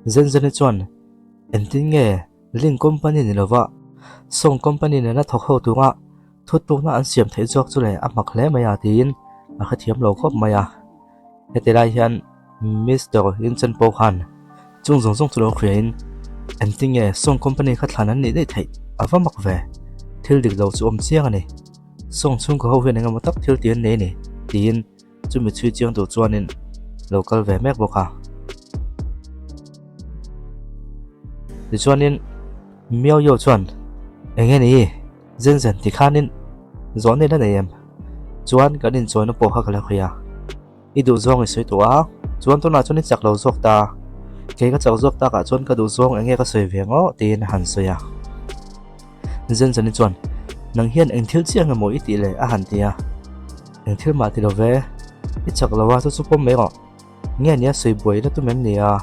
Zenzeni chuan, Engtin nge Link Company ni lova Song Company nena thawk ho tunga thuttlukna an siam theih zawk chu le a hmak hle mai a tiin a hrethiam lo khawp mai a. Heti lai hian Mister Yunchen pawh khan chung zawng zawng chu lo hriain engtin nge Song Company kha thlan an nih daih theih a va mak ve, thil dik lo chu awm chiang a ni. Song chhungkaw ho hian engemaw tak thil ti an nei a ni tiin chumi chhui chiang tur chuanin lo kal ve mek bawk a. Tichuanin Miao Yao chuan eng nge ni zen zen ti khanin zawh nei la nei em? Chuan kan inchawina pawh kha ka la hria. I duh zawng i sawi tawh a, chuan tunah chuan i chak lo zawk ta. Kei ka chak zawk takah chuan ka duh zawng eng nge ka sawi ve ngawh tiin a han sawi a. Zen Zeni chuan, Nang hian eng thil chiah nge maw i tih le? a han ti a. Eng thil mah ti lo ve, i chak lo a, chu chu pawm mai rawh. Nge nia sawi buai la tum em ni a?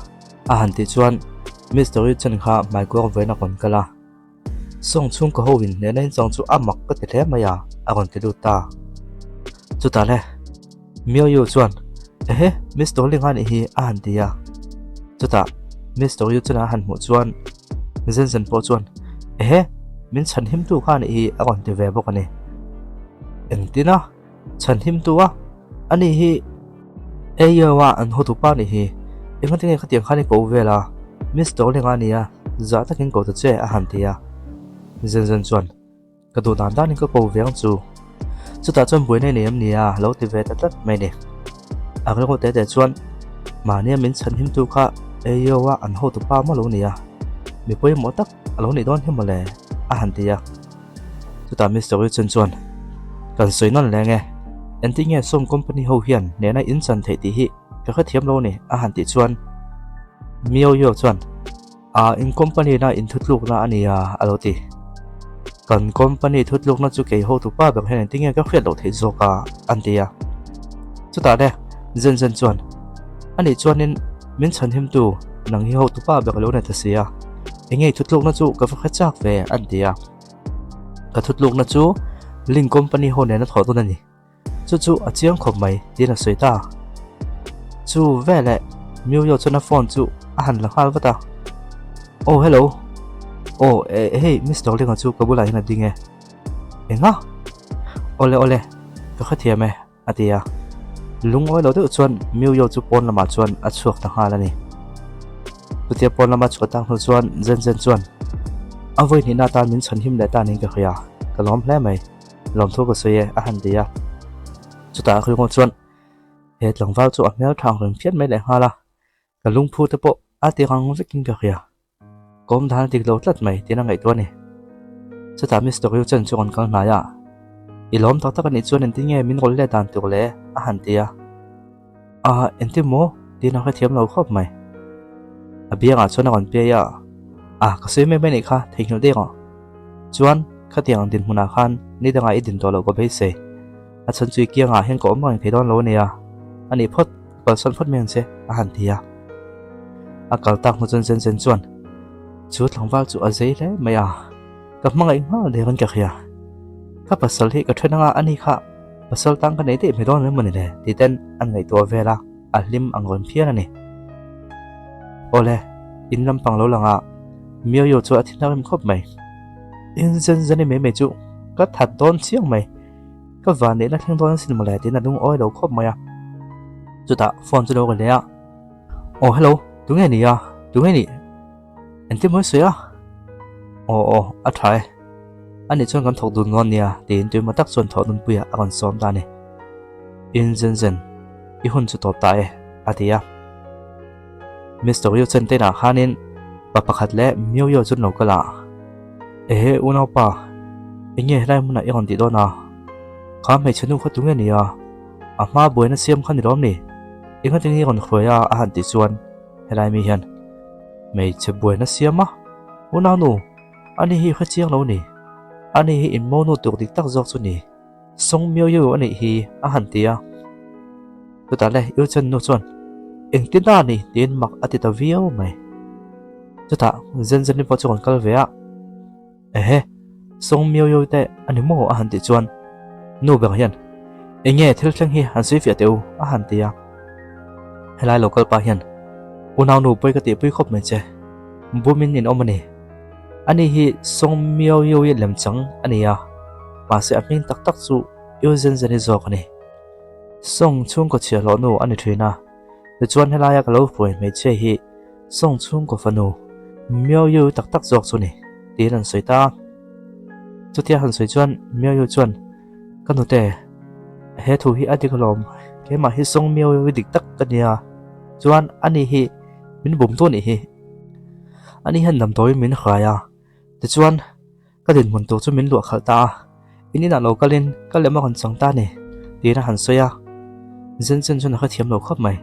A han tih chuan Mister Yu Chen kha hmaikuang vawiin a rawn kal a. Song chhungkaw ho in hnehna in chang chu a mak ka ti hle mai a, a rawn ti lut ta. Chutah le, Miao Yu chuan, Ehe, Mister Ling a nih hi, a han ti a. Chutah Mister Yu chuan a han hmuh chuan Zen Zen pawh chuan, Ehe, min chhan himtu kha a nih hi, a rawn ti ve bawk a ni. Engtin a? Chhan himtu a? Ani hi Eio a an hotu pa nih hi. Engati nge khatiang khan i ko vel a? Mister Ling a nia, zah takin ko ta che, a han ti a. Zen Zen chuan, Ka duh dan danin ka ko ve ang chu. Chutah chuan buaina i nei em nia, lo ti ve ta tlat mai ni. A rilru te te chuan, Mahnia min chhan himtu kha Eio a an hotu pa maw lo nia? Mi pawimawh tak a lo nih dawn hi mawle, a han ti a. Chutah Mister Wilson chuan, Kan sawi nawn leng e, engtin nge Sawm Company ho hian nena in chan theih tih hi ka hrethiam lo a ni, a han tih chuan Miao Yao chuan, Aa, in company na in thutlukna a nia, a lo ti. Kan company thutlukna chu kei hotu pa ber hian engtin nge ka hriat loh theih zawk a, an ti a. Chutah le, Zen Zen chuan, Anih chuanin min chhanhimtu nang hi hotu pa ber lo ni ta si a, Enge i thutlukna chu ka va hre chak ve, an ti a. Ka thutlukna chu Link Company ho nena thawh dawn a ni. Chu chu a chiang khawp mai, tiin a sawi ta. Chu veleh Miuyo chuan a phone chu a han la nghal vat a. Oh, hello. Oh, eh, hei Mister Linga chu ka bulah hian a ding e. Enga? Awle, awle, ka hrethiam e. a ti a. Lungawi lo deuh chuan Miuyo chu pawn lamah chuan a chhuak ta nghal a ni. Chutia pawn lama chhuah tak hnu chuan Zen Zen chuan, A vawi hnihna atan min chhan him leh ta niin ka hria, ka lawm hle mai, lawmthu ka sawi e, a han ti a. Chutah Ringo chuan, He tlangval chu a hmel tha ang reng phian mai leh nghal a, ka lungphu te pawh a ti rang vekin ka hria. Kawm dan a dik lo tlat mai tiin a ngaihtuah a ni. Chutah Mister Yu Chen chu a rawn kal hnai a, I lawm tak tak a nih chuan engtin nge min rawn let dan tur le? a han ti a. A, engtin maw? tiin a hrethiam lo khawp mai. A biangah chuan a rawn piai a, A, ka sawi mai mai nih kha, theihnghilh deuh ang. Chuan, khatiang dinhmunah khan ni dangah i din tawh loh ka beisei. A chhan chu i kiangah hian ka awm reng thei dawn lo a nia. A nih phawt, ka kalsawn phawt mai ang che, a han ti a. A kal tak hnu chuan Zen Zen chuan, Chu tlangval chu a zei hle mai a, ka hmangaih nghal derin ka hria. Ka pasal hi ka then anga a ni kha pasal tang ka nei daih mai dawn em maw ni le? Ti ten an ngaihtuah vel a, a hlim ang rawn phian a ni. Awle, in lampang lo lang a, Miao chu a thi hnar em khawp mai. In Zen Zen-i mai mai chu ka that dawn chiang mai. Ka van neihna thleng dawn asin mawle tiin a lungawi lo khawp mai a. Chutah phone chu lo ri leh a. Aw hello, tunge ni a? Tunge nih? Engtin mawi sawi a? Aw aw, a tha e. Ani chuan kan thawk dun ngawn nia tiin tuimaw tak chuan thawh nunpuiah a rawn sawm ta a ni. In zen zen, i hun chu tawp ta e, a ti a. Mister Yu Chen te inah khanin pa pakhat leh Miu Yao chu an lo kal a. Ehe unaupa, enge helai hmunah i rawn tih dawn a? Kha hmeichhe nu kha tunge ni a? A hma buaina siam kha ni lawm ni? Engati nge i rawn hruai a? a han tih chuan helai mi hian hmeichhe buaina siam a, Unaunu, ani hi hre chiang lo ni? Ani hi inmawnu tur dik tak zawk chu ni. Song Miao Yu a nih hi a han ti a. Chutah le Yu Chen nu chuan engtin a ni tiin mak a ti ta viau mai. Chutah Zen Zen-i pawh chu rawn kal ve a. Ehe, Song Miao Yu te a ni maw a han tih chuan nu ber hian enge thil thleng hi han sawi fiah teh u a han ti a. Helai lo kal pah hian. Unaunu pawi ka tihpui khawp mai che. Bumin in awm a ni. Ani hi Song Miao Yui lemchang a ni a, mahse a hming tak tak chu Yu Zhenzhen-i zawk a ni. Song chhungkaw chhiahhlawh nu a ni thin a, tichuan helaia ka lo hruai hmeichhia hi Song chhungkaw fanu Miao Yu tak tak zawk chu ni, tiin an sawi ta a. Chutia han sawi chuan Miao Yu chuan, Ka nute, he thu hi a dik alawm, keimah hi Song Miao Yu dik tak ka nia, chuan ani hi min bum tu anih hi. Ani hian damdawiin min hrai a, tichuan ka dinhmun tur chu min luah khalh ta a, in inah lo kalin ka lem a rawn chang ta a ni, tiin a han sawi a. Zenzen chuan a hrethiam lo khawp mai.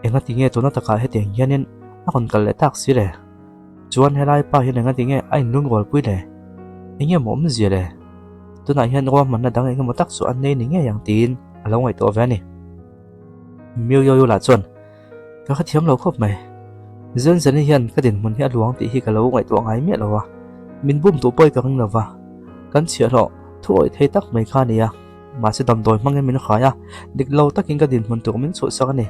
Engati nge tuna takah hetiang hianin a rawn kal leh tak si le? Chuan helai pa hian engati nge a inlungrualpui le? Enge maw awmzia le? Tunah hian ruahmanna dang engemaw tak chu an nei ni ngei ang tiin a lo ngaihtuah ve a ni. Miu Yoyo lah chuan, Ka hrethiam lo khawp mai. Zenzeni hian ka dinhmun hi a luang tih hi ka lo ngaihtuah ngai miah lo a, min bum duh pawi ka ring lo va. Kan chhiahhlawh thu awih thei tak mai kha a ni a, mahse damdawi hmangin min hrai a, dik lo takin ka dinhmun tur min chhuhsak a ni.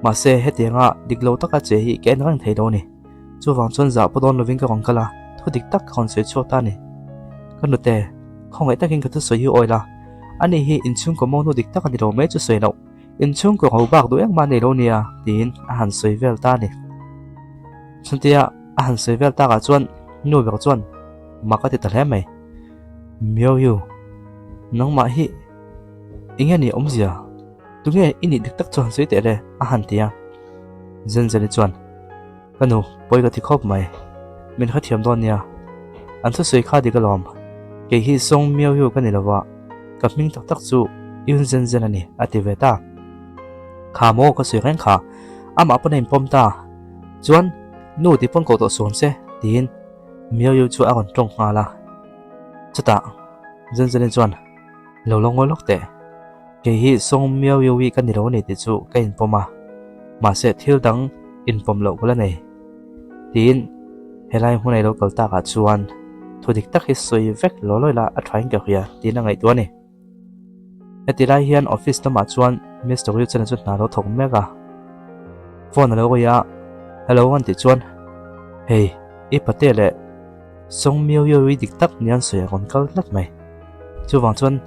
Mahse hetianga dik lo taka che hi ka en reng thei lo a ni. Chuvang chuan zah pawh dawn lovin ka rawn kal a, thu dik tak ka rawn sawi chhuak ta a ni. Ka nute, khawngaih takin ka thusawi hi awi la, ani hi inchhungkaw mawhnu dik tak a ni lo mai chu sawi loh. Inchhungkaw ho bak duh engmah nei lo nia tiin a han sawi vel ta a ni. Chutia a han sawi vel takah chuan nu ber chuan mak a ti ta hle mai. Miawiu, nangmah hi enge ni awmzia? Tunge i nih dik tak chu han sawi teh le? a han ti a. Zenzeni chuan. Ka nu, pawi ka ti khawp mai. Min hrethiam dawn nia. An thusawi kha dik alawm. Kei hi Song Miao Yu ka ni lo va, ka hming tak tak chu Yun Zhen Zhen a ni, a ti ve ta. Kha maw ka sawi reng kha, amah pawn a inpawm ta. Chuan, nu ti pawn koh tawh suam se, tiin Miao Yu chu a rawn tawng nghal a. Chutah, Zhen Zhen-i chuan, Lo la ngawi lawk teh. Kei hi Song Miao Youi ka ni lo a ni tih chu ka inpawm a, mahse thil dang inpawm loh ka la nei. Tiin helai hmun ei lo kal takah chuan thu dik tak hi sawi vek law lawi la a thain ka hria tiin a ngaihtuah a ni. Heti lai hian office lamah chuan Mister Wilson-a chu hna lo thawk mek a, phone a lo rawi a, Hello an tih chuan Hei i pate leh Song Miao Youi dik tak nia an sawi a rawn kal tlat mai. Chuvang chuan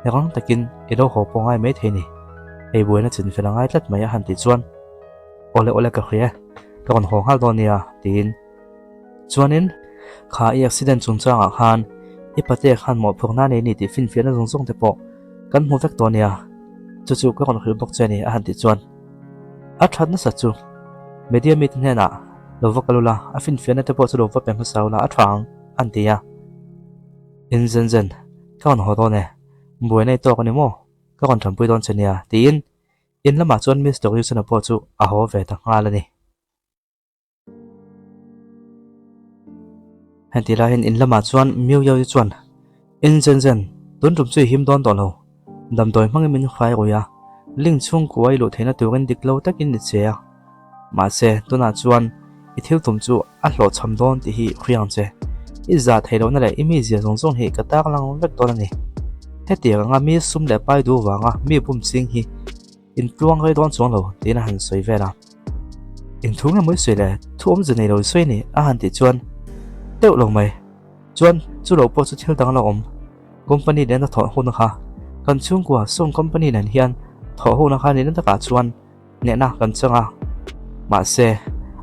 rang takin i lo haw pawh ngai mai thei ni. Hei buaina chin fel a ngai tlat mai a han tih chuan Awle awle ka hria e, ka rawn haw nghal dawn nia tiin. Chuanin kha i accident chungchangah khan i pate khan mawhphurhna nei ni tih finfiahna zawng zawng te pawh kan hmu vek tawh nia, chu chu ka rawn hrilh bawk che a ni a han tih chuan a that nasa chu media mite hnenah lo va kal ula a finfiahna te pawh chu lo va pe hmasa ula a tha ang a han ti a. In zen zen, ka rawn haw dawn e, buai nei tawk a ni maw? Ka rawn tanpui dawn che nia, tiin in lamah chuan Mister Wilson-a pawh chu a haw ve ta nghal a ni. Heti laiin in lamah chuan Miu Yao-i chuan, In zen zen, tun tum chu i him dawn tawh lo. Damdawi hmangin min hrai rui a, link chhungkua i luh theihna turin dik lo takin i che a. Mahse, tunah chuan i thil tum chu a hlawhchham dawn tih hi hria ang che. I zah theih lohna leh i mizia zawng zawng hi ka tarlang vek dawn a ni. Hetiang anga mi sum leh pai duh vanga mi bum ching hi intluang rei dawn chuang lo tiin a han sawi vel a. Eng thu nge mawi sawi le? Thu awmze nei lo i sawi a ni a han tih chuan teuh lo mai. Chuan chu lo pawh chu thil dang a lo awm. Company nena thawh hona kha kan chhungkua sum company nen hian thawh hona kha nihna takah chuan hnehna kan chang a, mahse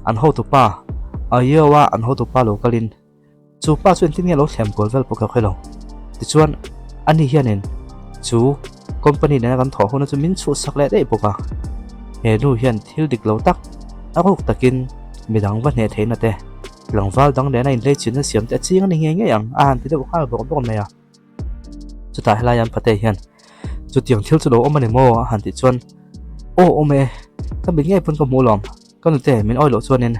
an hotupa Iowa an hotupa lo kalin chu pa chu engtin nge lo thlem kual vel pawh ka hre lo. Tichuan ani hianin chu company nena kan thawh hona chu min chhuhsak leh daih bawk a, he nu hian thil dik lo tak a ruk takin midang va hneh theihna te tlangval dang nena inlei chinna siam te a ching a ni ngei ngei ang a han ti deuh nghal bawk bawk mai a. Chutah helai an pate hian chutiang thil chu lo awm a ni maw a han tih chuan aw awm e ka mit ngei pawn ka hmuh lawm ka nute min awi loh chuanin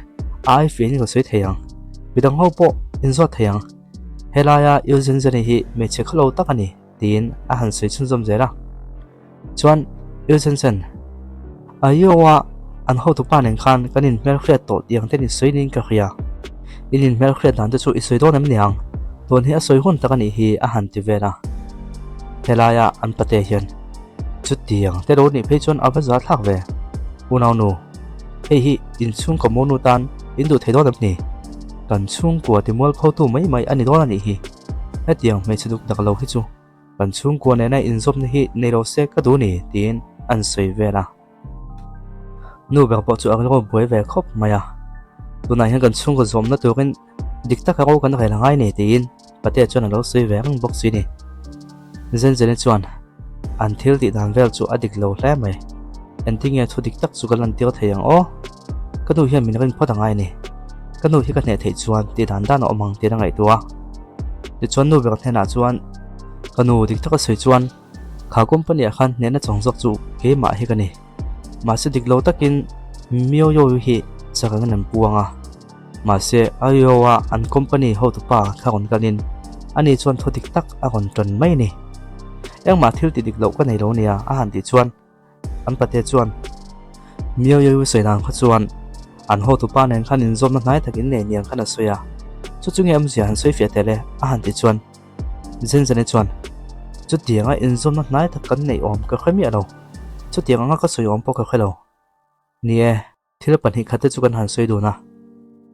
a ai fiahin ka sawi thei ang midang ho pawh inzawt thei ang helaia Eugene hi hmeichhe khawlo tak a ni tiin a han sawi chhunzawm zel a. Chuan Eugensen, Iowa an hotupa nen khan kan inhmelhriat tawh tih ang ten i sawi niin ka hria. In inhmelhriat dan te chu i sawi dawn em niang? Tun hi a sawi hun tak a nih hi a han ti vel a. Helaia an pate hian chutiang te lo nih phei chuan a va za thlak ve. Unaunu. Hei hi in chhungkaw monu tan in duh thei dawn em ni? Kan chhungkua ti mualphotu mai mai a ni dawn a nih hi. Hetiang hmeichhe duk dak lo hi chu kan chhungkua nena inzawmna hi nei lo se ka duh ni tiin an sawi vel a. Nu ber pawh chu a rilru buai ve khawp mai a, tunah hian kan chhungkaw zawmna turin dik taka ro kan rel angai ni tiin Patea chuan a lo sawi ve reng bawk si ni. Zenzeni chuan an thil tih dan vel chu a dik lo hle mai. Engtinge thu dik tak chu ka lantir thei ang aw? Ka nu hian min rin phawt angai ni. Ka nu hi ka hneh theih chuan tih dan dan a awm ang tiin a ngaihtuah a. Tichuan nu ber hnenah chuan ka nu dik taka sawi chuan Kha company ah khan hnehna chang zawk chu keimah hi ka ni. Mahse dik lo takin Mioyo hi chak angin an puang a. Mahse Aio a an company hotupa kha rawn kalin ani chuan thu dik tak a rawn tan mai a ni. Engmah thil ti dik loh ka nei lo nia a han tih chuan An pate chuan Mioyoyu sawi dan kha chuan an hotupa nen khan inzawmna hnai tak in nei niang khan a sawi a, chu chu nge awmzia han sawi fiah tel e a han tih chuan Zenzene chuan chutianga inzawmna hnai tak kan neih awm ka hre miah lo, chutiang anga ka sawi awm pawh ka hre lo. Ni e. Thil pahnih khat te chu kan han sawi dun a,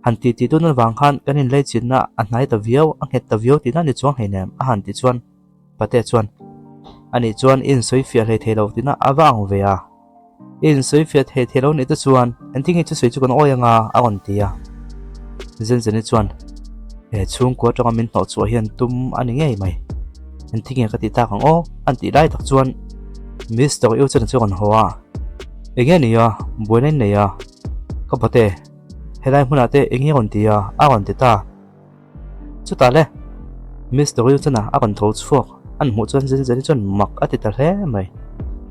han ti tih dun avang khan kan inleichinna a hnai ta viau, a nghet ta viau tihna ni chuang hleinem a han tih chuan Pate chuan Anih chuan i insawi fiah hlei thei lo tihna a va ang ve a, i insawi fiah thei thei lo nih te chuan engtin nge thusawi chu kan awi anga a rawn ti a. Zenzeni chuan He chhungkua atanga min hnawh chhuah hian tum a ni ngei mai, engtin nge ka tih tak ang aw an tih lai tak chuan Mister Euchena chu a rawn haw a. Enge ni a, buaina in nei a, ka bawte, helai hmunah te enge rawn ti a, a rawn ti ta. Chutah le, Mister Wilson-a a rawn tho chhuak, an hmuh chuan Zenzeni chuan mak a ti ta hle mai.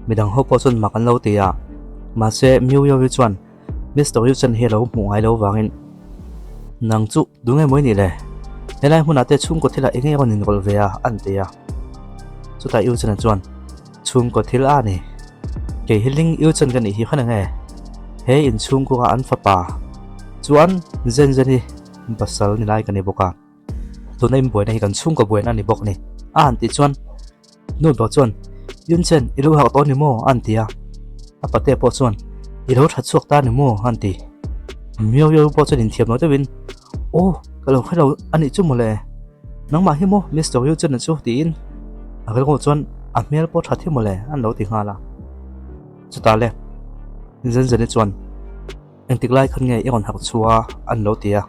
Midang ho pawh chuan mak an lo ti a, mahse Miu-Yovi chuan Mister Wilson hi a lo hmuh ngai lo vangin, Nang chu du nge mawi nih le, helai hmunah te chhungkaw thilah enge rawn inrawlh ve a, an ti a. Chutah Wilson-a chuan, Chhungkaw thil a ni. Kei hi Ling Yuchen ka nih hi khan enge? He in chhungkua an fapa chuan Zen Zen hi pasal ni lai ka ni bawk a. Tuna in buaina hi kan chhungkaw buaina a ni bawk a ni. A han tih chuan nu ber chuan Yun Chen i lo harh tawh a ni maw? a han ti a. A pate pawh chuan I lo that chhuak ta a ni maw? a han ti. Miau Miau pawh chuan inthiam lo deuhin Aw ka lo hre lo a nih chu mawle. Nangmah hi maw Mister Yu Chen-a chu tiin a rilru chuan a hmel pawh tha thi mawle an lo ti nghal a. Chutah le Zenzeni chuan engtik lai khan nge i rawn harh chhuah a an lo ti a.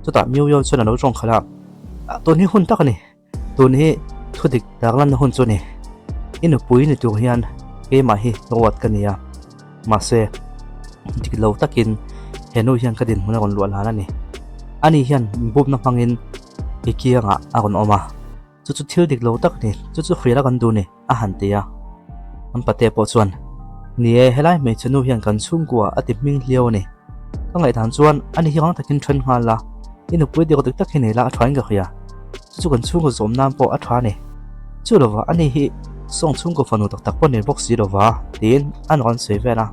Chutah Miu Yo chuan a lo tawng khalh a, Tun hi hun tak a ni, tun hi thu dik darlanna hun chu a ni. I nupui ni tur hian keimah hi ruat ka ni a. Mahse, dik lo takin he nu hian ka dinhmun a rawn luah lan a ni. Ani hian bumna hmangin i kiangah a rawn awm a, chu chu thil dik lo tak a ni, chu chu hrial a kan duh ni, a han ti a. An pate pawh chuan, Ni e, helai hmeichhe nu hian kan chhungkua a ti hming hliau a ni. Ka ngaihdan chuan ani hi rang takin then nghal la, i nupui dik dik tak hi nei la a thain ka hria. Chu chu kan chhungkaw zawm nan pawh a tha a ni. Chu lova ani hi sawng chhungkaw fanu tak tak pawh nei bawk si lova tiin an rawn sawi vel a.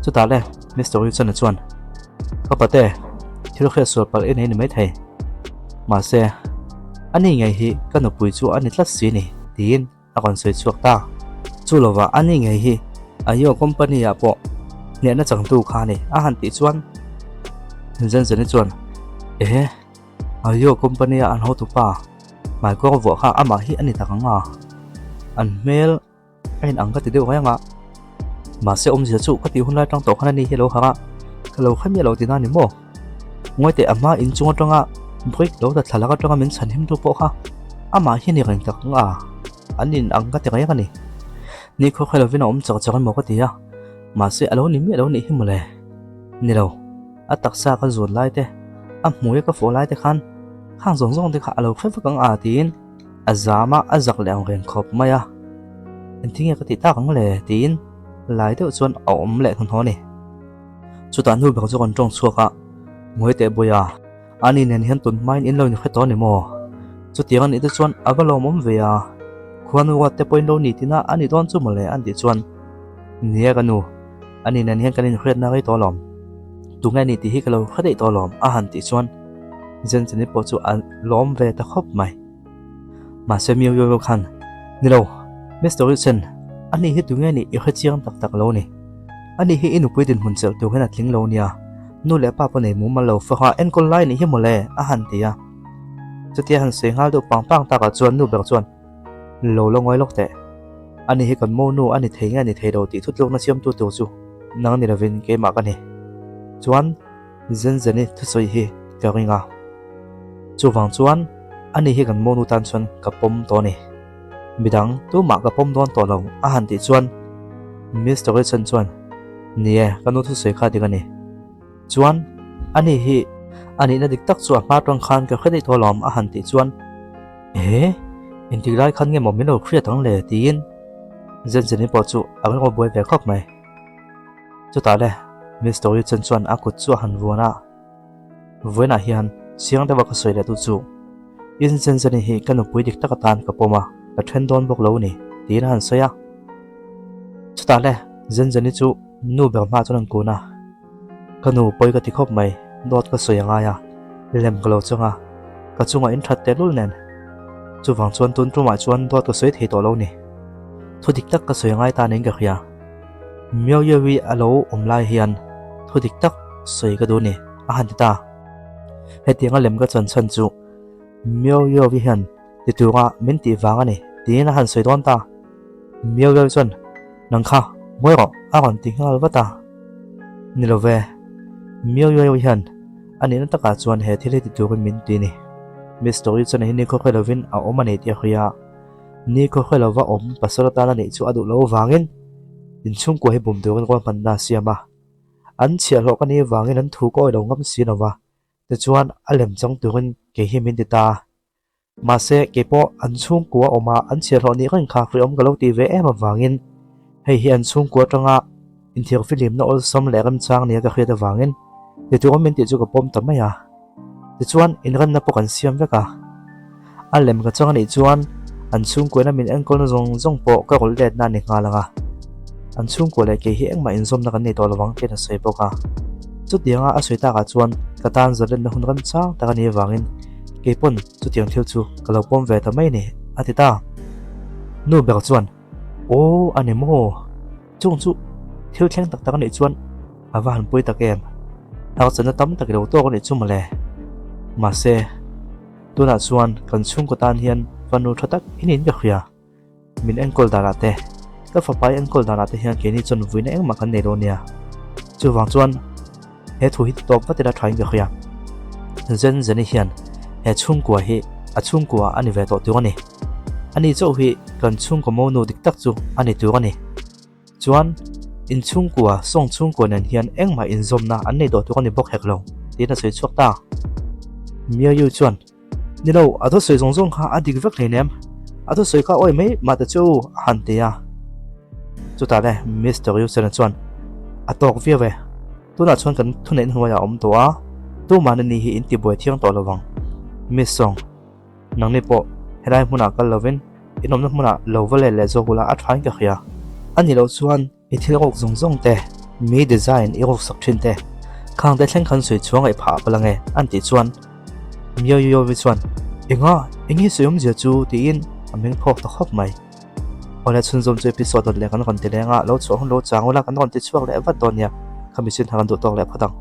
Chutah le Mister Wilson-a chuan, Ka pate, thil hriat sual palh i nei ni maithei. Mahse, ani ngei hi ka nupui chu a ni tlat si ni tiin a rawn sawi chhuak ta. Chu lova ani ngei hi Ayo company ah pawh hnehna changtu kha a ni a han tih chuan Zenzeni chuan, Ehe, Ayo company a an hotupa hmaikawr vuah kha amah hi a ni tak ang a, an hmel a in ang ka ti deuh reng a, mahse awmzia chu ka tih hun lai tang tawh khan ani hi a lo harh a, ka lo hre miah lo tihna a ni maw? Ngawi teh a hma inchung atanga brick lo ta thlalak atanga min chhan him tu pawh kha amah hi a ni reng tak ang a, an in ang ka ti reng a ni. Ni khaw khaw lovin a awm chak chak emaw ka ti a, mahse a lo ni miah lo nih hi mawle. Ni lo. A taksa ka zut lai te, a hmui ka fawh lai te khan khang zawng zawng te kha a lo hre vek ang a tiin a zam a, a zak leh ang reng khawp mai a. Engtin nge ka tih tak ang le tiin lai deuh chuan a awm leh hnuhnawh a ni. Chutah nu ber chu a rawn tawng chhuak a, Ngawi teh Bawiha, ani nen hian tun hmain in lo inhre tawh a ni maw? Chutiang a nih te chuan a va lawmawm ve a, khuanu ruat te pawhin lo ni tina a ni dawn chu mawle an tih chuan, Nia ka nu, ani nen hian kan inhriatna rei tawh alawm. Tunge ni tih hi ka lo hre daih tawh alawm a han tih chuan Zencheni pawh chu a lawm ve ta khawp mai. Mahse Miu Yoyo khan, Ni lo, Mister Wilson, ani hi tunge nih i hre chiang tak tak lo ni. Ani hi i nupui dinhmun chelh tur hian a tling lo nia, nu leh pa pawh nei mumal lo fawk a, enkawl lai nih hi mawle, a han ti a. Chutia han sawi nghal deuh pang pang takah chuan nu ber chuan, Lo la ngawi lawk teh. Ani hi kan mo nu a ni thei nge a ni thei lo tih thutlukna siamtu tur chu nang ni lovin keimah ka ni. Chuan Zenzeni thusawi hi ka ring a. Chuvang chuan ani hi kan mo nu tan chuan ka pawm tawh a ni. Midang tumah ka pawm dawn tawh lo a han tih chuan Mister Wilson chuan, Ni e, ka nu thusawi kha dik a ni. Chuan ani hi a nihna dik tak chu a hma tang khan ka hre daih tawh alawm a han tih chuan, Ehe, engtik lai khan nge maw min lo hriat ang le? tiin Zenzeni pawh chu a rilru buai ve khawp mai. Chutah le Mister Wilson chuan a kut chu a han vuan a, Vawiinah hian chiang deuha ka sawi leh tu chu In Zenzeni hi ka nupui dik tak atan ka pawm a, ka then dawn bawk lo ni, tiin a han sawi a. Chutah le Zenzeni chu nu ber hmaah chuan an kun a. Ka nu pawi ka ti khawp mai, dawt ka sawi a ngai a, lem ka lo chang a, ka chungah in that tehlul nen. Chuvang chuan tun tumah chuan dawt ka sawi thei tawh lo ni. Thu dik tak ka sawi a ngai ta niin ka hria. Miaoyawi a lo awm lai hian thu dik tak sawi ka duh ni, a han ti ta. Hetianga lem ka chan chhan chu Miaoyawi hian ti tura min tih vang a ni, tiin a han sawi dawn ta. Miaoyawi chuan Nang kha, ngawi rawh, a rawn ti nghal vat a. Ni lo ve, Miaoyawi hian a nihna takah chuan he thil hi ti turin min ti ni. Mister Yu chuan a hi ni khawkhawi lovin a awm a ni tih a hria a. Ni khawkhawi lova awm pasal atan a nih chu a duh loh avangin inchhungkua hi bum turin ruahmanna a siam a. An chhiahhlawh ka nih avangin an thu ka awih lo ngam si lova, tichuan a lem chang turin kei hi min ti ta a. Mahse, kei pawh an chhungkua awm a, an chhiahhlawh nih reng kha hriawm ka lo tih ve em avangin hei hi an chhungkua atanga inthiarfihlimna awlsam leh remchang nia ka hriat avangin ti turin min tih chu ka pawm ta mai a. Tichuan, inremna pawh kan siam vek a. A lem ka chang anih chuan an chhungkuaina min enkawlna zawng zawng pawh ka rawlh letna a ni nghal ang a. An chhungkua leh kei hi engmah inzawmna kan nei tawh lovang tiin a sawi bawk a. Chutianga a sawi takah chuan ka tan zalenna hun remchang tak a nih avangin kei pawn chutiang thil chu ka lo pawm ve ta mai ni, a ti ta. Nu ber chuan, Aw, a ni maw? Chung chu thil thleng tak tak a nih chuan a va han pui tak em? Harsatna tam tak i lo tawk a nih chu mawle. Mahse, tunah chuan kan chhungkaw tan hian fanu tha tak i niin ka hria. Min enkawl danah te, ka fapa i enkawl danah te hian keini chuan vuina engmah kan nei lo nia. Chuvang chuan he thu hi tawp vat ila thain ka hria. Zen Zeni hian he chhungkua hi a chhungkua a ni ve tawh tur a ni. Ani chauh hi kan chhungkaw monu dik tak chu a ni tur a ni. Chuan in chhungkua, sawng chhungkua nen hian engmah inzawmna an nei tawh tur a ni bawk hek lo, tiin a sawi chhuak ta. Miayu chuan, Ni lo, a thusawi zawng zawng kha a dik vek hleinem, a thusawi kha awi mai mah ta che u, a han ti a. Chutah le Mister Yusena chuan, A tawk viau e, tunah chuan kan thuneihna hnuaiah a awm tawh a, tumah ni hi in tibuai thiang tawh lo vang. Miss Song, nangni pawh helai hmunah kal lovin in awmna hmunah lo va let leh zawk ula a thain ka hria. A ni loh chuan I thil rawk zawng zawng te, mi design i rawk sak thin te, khang te thleng khan sawi chhuang ngaih phah palh ange an tih chuan Mioyovi chuan Enga, eng hi sawi awmzia chu tiin a meng phawk ta khawp mai. Awle chhunzawm chu episode dawt leh kan rawn ti leng a, lo chhuah hun lo chang ula kan rawn ti chhuak leh vat dawn nia, khami sin kha kan duh tawk leh phawt ang.